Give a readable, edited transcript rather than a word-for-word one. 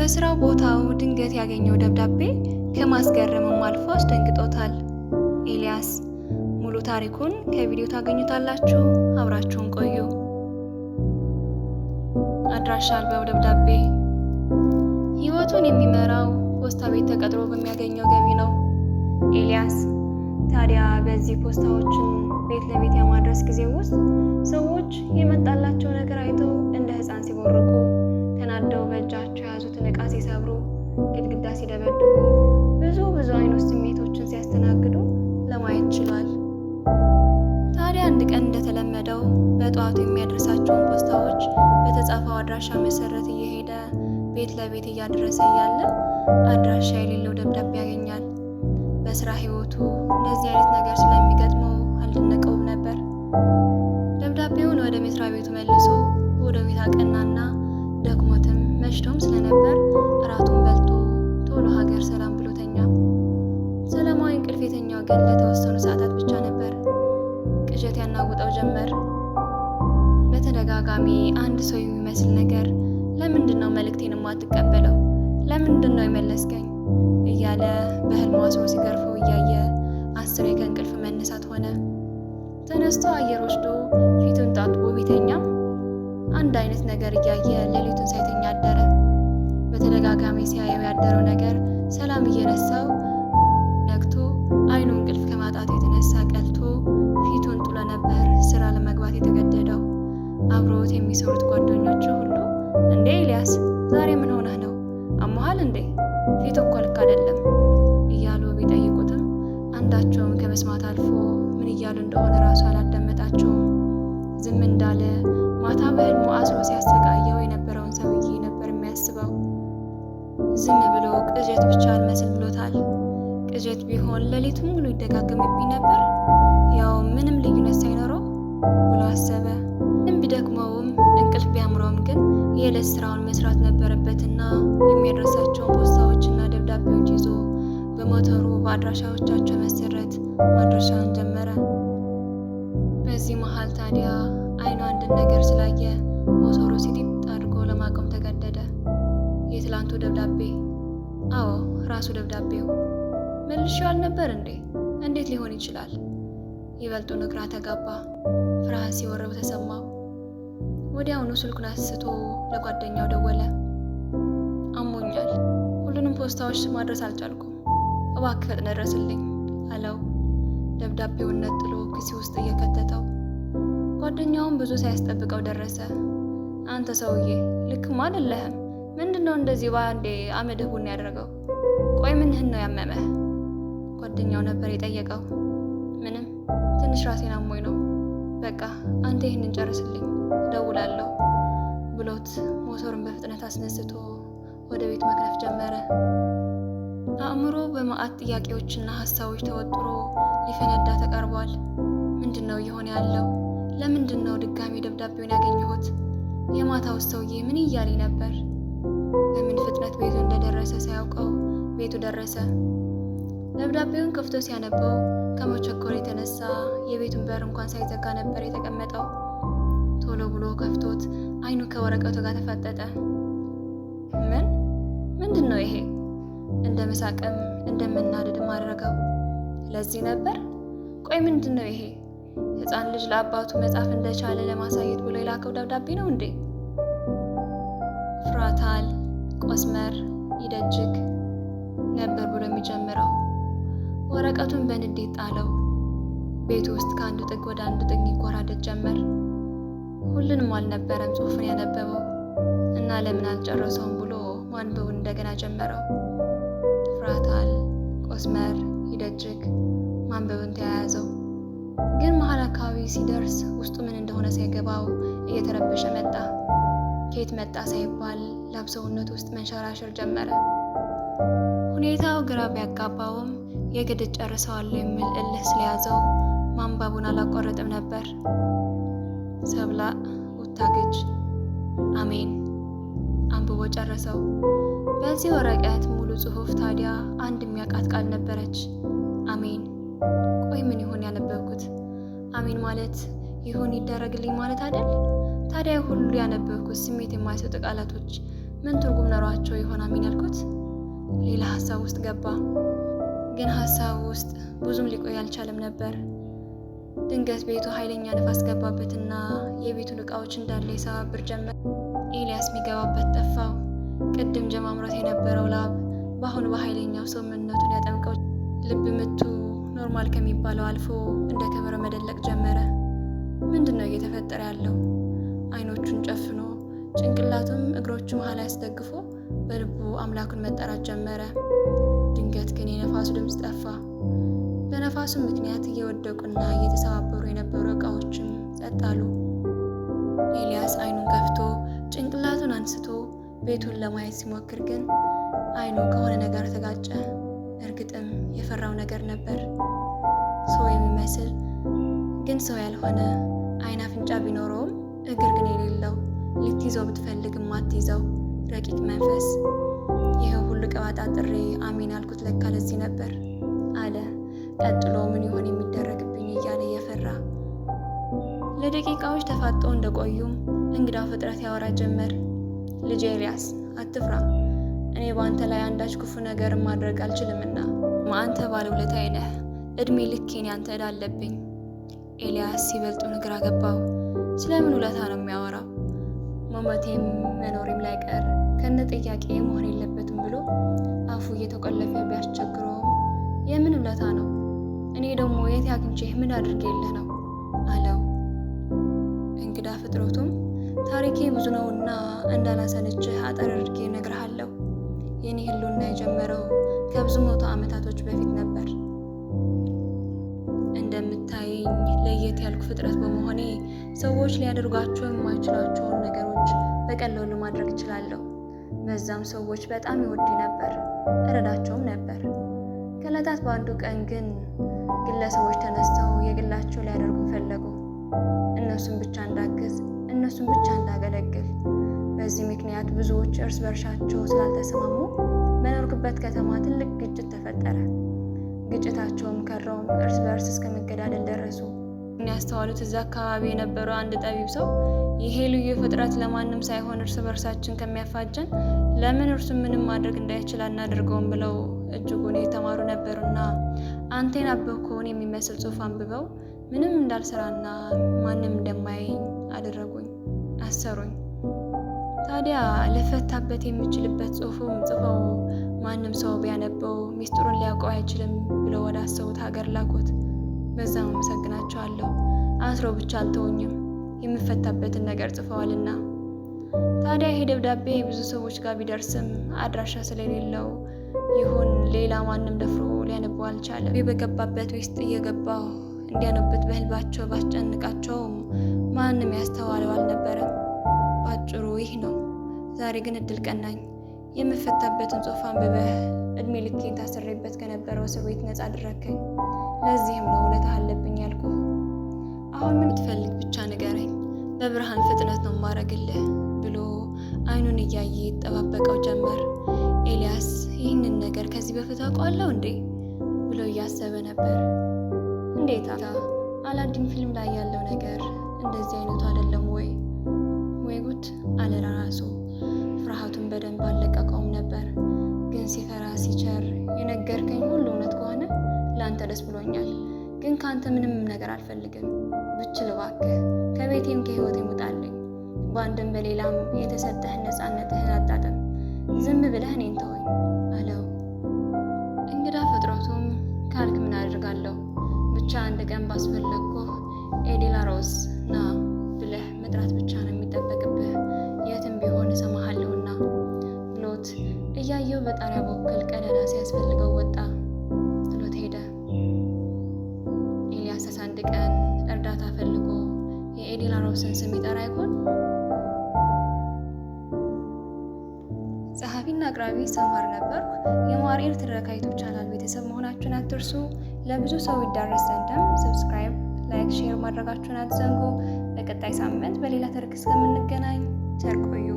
በስራው ቦታው ድንገት ያገኘው ደብዳቤ ከማስገረምም አልፎ አስደንግጦታል። ኤልያስ ሙሉ ታሪኩን ከቪዲዮ ታገኙታላችሁ። አብራችሁን ቆዩ። አድራሻ አልባው ደብዳቤ። ህይወቱን የሚመራው ፖስታ ቤት ተቀጥሮ በሚያገኘው ገቢ ነው። ኤልያስ ታዲያ በዚህ ፖስታዎችን ቤት ለቤት የማድረስ ጊዜ ውስጥ ሰዎች የመጣላቸው ነገር አይተው እንደ ሕፃን ሲቦርቁ፣ ተናደው በእጃቸው የያዙትን ዕቃ ሲሰብሩ፣ ግድግዳ ሲደበድቡ፣ ብዙ ብዙ አይነት ስሜቶችን ሲያስተናግዱ ለማየት ችሏል። ታዲያ አንድ ቀን እንደተለመደው በጠዋቱ የሚያደርሳቸውን ፖስታዎች በተጻፈው አድራሻ መሰረት እየሄደ ቤት ለቤት እያደረሰ እያለ አድራሻ የሌለው ደብዳቤ ያገኛል። በስራ ህይወቱ እንደዚህ አይነት ነገር ስለሚገጥመው አልደነቀውም ነበር። ደብዳቤውን ወደ መስሪያ ቤቱ መልሶ ወደ ቤት አቀናና ደክሞትም መሽቶም ስለነበር እራቱን በልቶ ቶሎ ሀገር ሰላም ብሎ ተኛ። ሰላማዊ እንቅልፍ የተኛው ግን ለተወሰኑ ሰዓታት ብቻ ነበር። ቅዠት ያናውጠው ጀመር። በተደጋጋሚ አንድ ሰው የሚመስል ነገር ለምንድን ነው መልእክቴን የማትቀበለው? ለምንድን ነው የመለስከኝ? እያለ በህልሙ አስሮ ሲገርፈው እያየ አስሬ ከእንቅልፍ መነሳት ሆነ። ተነስቶ አየር ወስዶ ፊቱን ታጥቦ ቢተኛም አንድ አይነት ነገር እያየ ሌሊቱን ሳይተኛ አደረ። በተደጋጋሚ ሲያየው ያደረው ነገር ሰላም እየነሳው ነግቶ አይኑ እንቅልፍ ከማጣቱ የተነሳ ቀልቶ ፊቱን ጥሎ ነበር ስራ ለመግባት የተገደደው። አብረውት የሚሰሩት ጓደኞቹ ሁሉ እንዴ ኤልያስ ዛሬ ምን ሆነህ ነው? አሞሃል እንዴ? ፊት እኮ ልክ አይደለም እያሉ ቢጠይቁትም አንዳቸውም ከመስማት አልፎ ምን እያሉ እንደሆነ ራሱ አላዳመጣቸውም። ዝም እንዳለ ማታ በህልሙ አስሮ ሲያሰቃየው የነበረውን ሰውዬ ነበር የሚያስበው። ዝም ብሎ ቅዠት ብቻ አልመስል ብሎታል። ቅዠት ቢሆን ሌሊቱን ሙሉ ይደጋገምብኝ ነበር፣ ያው ምንም ልዩነት ሳይኖረው ብሎ አሰበ። ምንም ቢደክመውም እንቅልፍ ቢያምረውም ግን የዕለት ስራውን መስራት ነበረበትና የሚያደርሳቸውን ፖስታዎችና ደብዳቤዎች ይዞ በሞተሩ በአድራሻዎቻቸው መሰረት ማድረሻውን ጀመረ። በዚህ መሀል ታዲያ አይኑ አንድን ነገር ስላየ ሞተሩ ሲጢጥ አድርጎ ለማቆም ተገደደ። የትላንቱ ደብዳቤ። አዎ ራሱ ደብዳቤው። መልሼው አልነበር እንዴ? እንዴት ሊሆን ይችላል? ይበልጡን ግራ ተጋባ። ፍርሃት ሲወረው ተሰማው። ወዲያውኑ ስልኩን አንስቶ ለጓደኛው ደወለ። አሞኛል፣ ሁሉንም ፖስታዎች ማድረስ አልቻልኩም፣ እባክህ ፈጥነህ ድረስልኝ አለው። ደብዳቤውን ነጥሎ ኪሱ ውስጥ እየከተተው። ጓደኛውን ብዙ ሳያስጠብቀው ደረሰ። አንተ ሰውዬ ልክም አይደለህም። ምንድን ነው እንደዚህ በአንዴ አመድህ ቡና ያደረገው? ቆይ ምንህን ነው ያመመህ? ጓደኛው ነበር የጠየቀው። ምንም፣ ትንሽ ራሴን አሞኝ ነው። በቃ አንተ ይህንን ጨርስልኝ እደውላለሁ ብሎት ሞተሩን በፍጥነት አስነስቶ ወደ ቤት መክነፍ ጀመረ። አእምሮ በመዓት ጥያቄዎችና ሀሳቦች ተወጥሮ ሊፈነዳ ተቃርቧል። ምንድን ነው እየሆነ ያለው? ለምንድን ነው ድጋሚ ደብዳቤውን ያገኘሁት? የማታው ሰውዬ ምን እያለኝ ነበር? በምን ፍጥነት ቤቱ እንደደረሰ ሳያውቀው ቤቱ ደረሰ። ደብዳቤውን ከፍቶ ሲያነበው ከመቸኮር የተነሳ የቤቱን በር እንኳን ሳይዘጋ ነበር የተቀመጠው። ቶሎ ብሎ ከፍቶት አይኑ ከወረቀቱ ጋር ተፋጠጠ። ምን ምንድን ነው ይሄ? እንደ መሳቅም እንደመናደድም አደረገው። ለዚህ ነበር? ቆይ ምንድን ነው ይሄ? ሕፃን ልጅ ለአባቱ መጻፍ እንደቻለ ለማሳየት ብሎ የላከው ደብዳቤ ነው እንዴ? ፍራታል ቆስመር ይደጅግ ነበር ብሎ የሚጀምረው። ወረቀቱን በንዴት ጣለው። ቤቱ ውስጥ ከአንዱ ጥግ ወደ አንዱ ጥግ ይጎራደድ ጀመር። ሁሉንም አልነበረም ጽሑፉን ያነበበው እና ለምን አልጨረሰውም ብሎ ማንበቡን እንደገና ጀመረው። ፍራታል ቆስመር ይደጅግ ማንበቡን ተያያዘው። ግን መሀል አካባቢ ሲደርስ ውስጡ ምን እንደሆነ ሳይገባው እየተረበሸ መጣ። ከየት መጣ ሳይባል ላብ ሰውነቱ ውስጥ መንሸራሸር ጀመረ። ሁኔታው ግራ ቢያጋባውም የግድ ጨርሰዋለሁ የሚል እልህ ስለያዘው ማንበቡን አላቋረጥም ነበር። ሰብላ ውታግጅ አሜን አንብቦ ጨረሰው። በዚህ ወረቀት ሙሉ ጽሑፍ ታዲያ አንድ የሚያውቃት ቃል ነበረች፣ አሜን። ቆይ ምን ይሆን ያነበብኩት? አሜን ማለት ይሁን ይደረግልኝ ማለት አይደል? ታዲያ ሁሉ ያነበብኩት ስሜት የማይሰጡ ቃላቶች ምን ትርጉም ኖሯቸው ይሆን አሜን ያልኩት? ሌላ ሀሳብ ውስጥ ገባ። ግን ሀሳብ ውስጥ ብዙም ሊቆይ አልቻለም ነበር። ድንገት ቤቱ ኃይለኛ ነፋስ ገባበትና የቤቱን እቃዎች እንዳለ ይሰባብር ጀመር። ኤልያስ የሚገባበት ጠፋው። ቅድም ጀማምሮት የነበረው ላብ በአሁኑ በኃይለኛው ሰውነቱን ያጠምቀው። ልብ ምቱ normal ከሚባለው አልፎ እንደ ከበሮ መደለቅ ጀመረ። ምንድን ነው እየተፈጠረ ያለው? አይኖቹን ጨፍኖ ጭንቅላቱም እግሮቹ መሀል አስደግፎ በልቡ አምላኩን መጠራት ጀመረ። ድንገት ግን የነፋሱ ድምፅ ጠፋ። በነፋሱ ምክንያት እየወደቁና እየተሰባበሩ የነበሩ እቃዎችም ጸጥ አሉ። ኤልያስ አይኑን ከፍቶ ጭንቅላቱን አንስቶ ቤቱን ለማየት ሲሞክር ግን አይኑ ከሆነ ነገር ተጋጨ። እርግጥም የፈራው ነገር ነበር። ሰው የሚመስል ግን ሰው ያልሆነ፣ አይን አፍንጫ ቢኖረውም እግር ግን የሌለው፣ ልትይዘው ብትፈልግ ማትይዘው ረቂቅ መንፈስ። ይህ ሁሉ ቀባጣጥሬ አሜን አልኩት ለካ ለዚህ ነበር አለ። ቀጥሎ ምን ይሆን የሚደረግብኝ እያለ እየፈራ ለደቂቃዎች ተፋጠው እንደቆዩም እንግዳው ፍጥረት ያወራ ጀመር። ልጅ ኤልያስ አትፍራ፣ እኔ በአንተ ላይ አንዳች ክፉ ነገር ማድረግ አልችልምና አንተ ባለውለታዬ ነህ። እድሜ ልኬን ያንተ ዕዳ አለብኝ። ኤልያስ ሲበልጡን ግራ ገባው። ስለምን ውለታ ነው የሚያወራው? መሞቴም መኖሬም ላይቀር ከነ ጥያቄ መሆን የለበትም ብሎ አፉ እየተቆለፈ ቢያስቸግረውም የምን ውለታ ነው? እኔ ደግሞ የት አግኝቼህ ምን አድርጌልህ ነው አለው። እንግዳ ፍጥረቱም ታሪኬ ብዙ ነውና እንዳላሰለችህ አጠር አድርጌ እነግርሃለሁ። የኔ ህልውና የጀመረው ከብዙ መቶ ዓመታቶች በፊት ነበር። እንደምታየኝ ለየት ያልኩ ፍጥረት በመሆኔ ሰዎች ሊያደርጓቸው የማይችሏቸውን ነገሮች በቀላሉ ማድረግ እችላለሁ። በዛም ሰዎች በጣም ይወዱኝ ነበር፣ እረዳቸውም ነበር። ከዕለታት በአንዱ ቀን ግን ግለሰቦች ተነስተው የግላቸው ሊያደርጉኝ ፈለጉ። እነሱን ብቻ እንዳግዝ፣ እነሱን ብቻ እንዳገለግል። በዚህ ምክንያት ብዙዎች እርስ በርሳቸው ስላልተስማሙ በኖርኩበት ከተማ ትልቅ ግጭት ተፈጠረ። ግጭታቸውም ከረውም እርስ በርስ እስከ መገዳደል ደረሱ። ያስተዋሉት እዛ አካባቢ የነበረው አንድ ጠቢብ ሰው ይሄ ልዩ ፍጥረት ለማንም ሳይሆን እርስ በርሳችን ከሚያፋጀን ለምን እርሱ ምንም ማድረግ እንዳይችል አናደርገውም ብለው እጅጉን የተማሩ ነበሩና አንተ ያነበብከውን የሚመስል ጽሑፍ አንብበው ምንም እንዳልሰራና ማንም እንደማያየኝ አደረጉኝ፣ አሰሩኝ። ታዲያ ልፈታበት የምችልበት ጽሑፍም ጽፈው ማንም ሰው ቢያነበው ሚስጥሩን ሊያውቀው አይችልም ብለው ወደ አሰቡት ሀገር ላኩት። በዛም አመሰግናቸዋለሁ። አስረው ብቻ አልተውኝም፣ የምፈታበትን ነገር ጽፈዋልና። ታዲያ ይሄ ደብዳቤ ብዙ ሰዎች ጋር ቢደርስም አድራሻ ስለሌለው ይሁን ሌላ ማንም ደፍሮ ሊያነበው አልቻለም። በገባበት ውስጥ እየገባሁ እንዲያነቡት በህልባቸው ባስጨንቃቸውም ማንም ያስተዋለው አልነበረም። ባጭሩ ይህ ነው። ዛሬ ግን እድል ቀናኝ። የምፈታበትን ጽሑፍ አንብበህ እድሜ ልኬን ታስሬበት ከነበረው እስር ቤት ነጻ አደረግከኝ። ለዚህም ነው ውለታ አለብኝ ያልኩህ። አሁን ምን ትፈልግ ብቻ ንገረኝ፣ በብርሃን ፍጥነት ነው ማረግልህ ብሎ አይኑን እያየ ይጠባበቀው ጀመር። ኤልያስ ይህንን ነገር ከዚህ በፊት አውቀዋለሁ እንዴ ብሎ እያሰበ ነበር። እንዴታ አላዲን ፊልም ላይ ያለው ነገር እንደዚህ አይነቱ አይደለም ወይ? ወይ ጉድ አለ ለራሱ። ፍርሃቱን በደንብ አልለቀቀውም ነበር። ግን ሲፈራ ሲቸር የነገርከኝ ሁሉ እውነት ከሆነ ለአንተ ደስ ብሎኛል፣ ግን ከአንተ ምንም ነገር አልፈልግም። ብችል እባክህ ከቤቴም ከህይወቴም ውጣልኝ። በአንድም በሌላም የተሰጠህን ነፃነትህን አጣጥም። ዝም ብለህ እኔን ተወኝ አለው። እንግዳ ፍጥረቱም ካልክ ምን አድርጋለሁ፣ ብቻ አንድ ቀን ባስፈለግኩህ ኤዲላ ሮዝ ና ብለህ መጥራት ብቻ ነው የሚጠበቅብህ፣ የትም ቢሆን እሰማሃለሁና ብሎት እያየው በጣሪያ በኩል ቀዳዳ ሲያስፈልገው ወጣ። ጥሎት ሄደ። ኤልያስ አንድ ቀን እርዳታ ፈልጎ የኤዲላ ሮዝን ስም ይጠራ ይሆን? ጸሐፊና አቅራቢ ሰማር ነበርኩ። የማርኤል ትረካ YouTube channel ቤተሰብ መሆናችሁን አትርሱ። ለብዙ ሰው ይዳረስ ዘንድም subscribe፣ like፣ share ማድረጋችሁን አትዘንጉ። በቀጣይ ሳምንት በሌላ ተረክ እስከምንገናኝ ቸር ቆዩ።